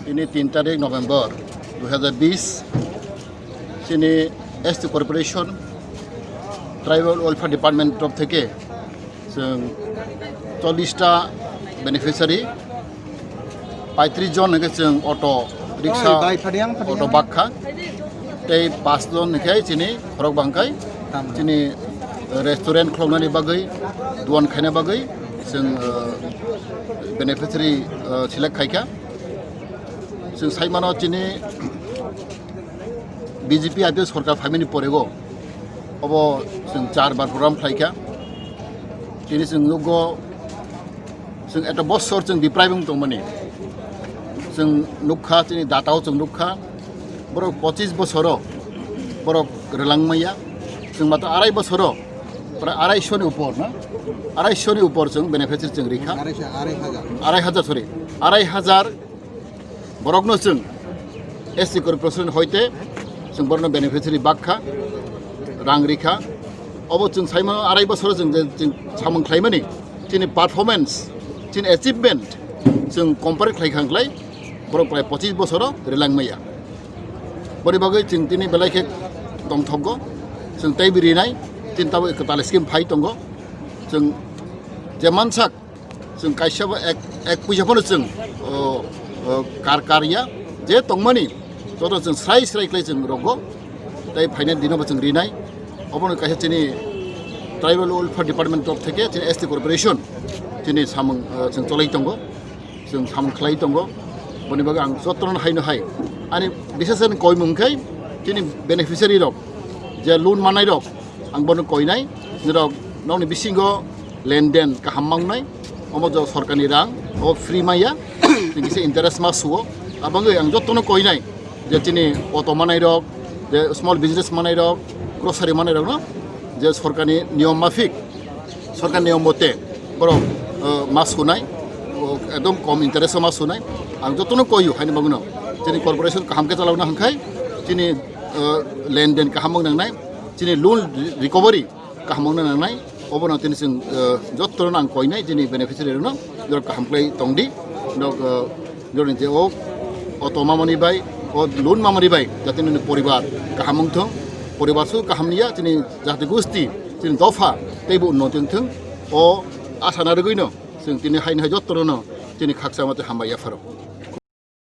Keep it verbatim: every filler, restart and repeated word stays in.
Ini tin tarik November dui hazar bis, chini S T Corporation Tribal Welfare Department top theke chwng chollish ta beneficiary, paitris jon hwnkhe chwng auto rickshaw, Oi, bai, phadi ang, phadi auto ang. Bakha, tei pas jon hwnkhe chini khorok bangkai, Tamo. Chini restaurant khuloknani bagwi, duan khaina bagwi chwng, uh, beneficiary, uh, select khaikha. Chwng saimano chini B J P I P F sorkar phaimani porego obo chwng char bar program khlaikha. Tini chwng nukgo, chwng eto bosor chwng deprive wng tongmani. Chwng nukha, chini datao chwng nukha, borok pochis bosoro borok rwlangmaya. Chwng mato arai bosoro prai arai sho ni upor na, arai sho ni upor chwng beneficiary chwng rikha. Arai sho, arai hajar. Arai hajar, sorry, arai hajar borokno chwng S T Corporation hoite chwng borokno beneficiary bakha, rang rikha. Obo chwng saimano arai bosoro chwng je chwng samung khlaimani, chini performance, chini achievement chwng compare khlai kha wngkhlai borok prai pochis bosoro rwlangmaya. Boni bagwi chwng tini belai khe tongthokgo, chwng teibo rinai, chini tabuk kwtal scheme phai tongo. Chwng je mansak, chwng kaisa bo ek, ek puisa phano chwng, o, o, kar, kar ya, je tongmani, joto chwng srai srai khlai chwng rogo, tei phainai dino bo chwng rinai. Obono kaisa chini Tribal Welfare Department top theke chini S T Corporation chini samung, o, chwng cholai tongo, chwng samung khlai tongo. Boni bagwi ang jotono haino hai ani bisesani koimung khai chini beneficiary rok je loan manai rok, ang bono koinai, norok nokni bisingo lenden kaham mangnai, omo jo sorkarni rang, o free maya, chini kisa interest ma suo. Abangwi ang jotono koinai, je chini auto manai rok, je small business manai rok, grocery manai rok no, je sorkarni niyom mafik, sorkarni niyom mote borok, o, ma sunai, o, ekdom kom interest o ma sunai. Ang jotono koiyo haini bagwino, chini corporation kaham khe chalokna hwnkhai, chini, o, lenden kaham wng nangnai. Chini loan recovery kaham wngna nangnai, obono tini chwng, eh, jotono ang koinai chini beneficiary rokno, jorok kaham khlai tongdi, norok, eh, jorokni je o auto mamani bai, o loan mamani bai, jate nini poribar kaham wngthung, poribar su kaham niya, chini jati gusti, chini dopha teibo unnoti wngthung, o asa narwgwino chwng tini haini hai jotono chini khaksa mate hambai yapharo.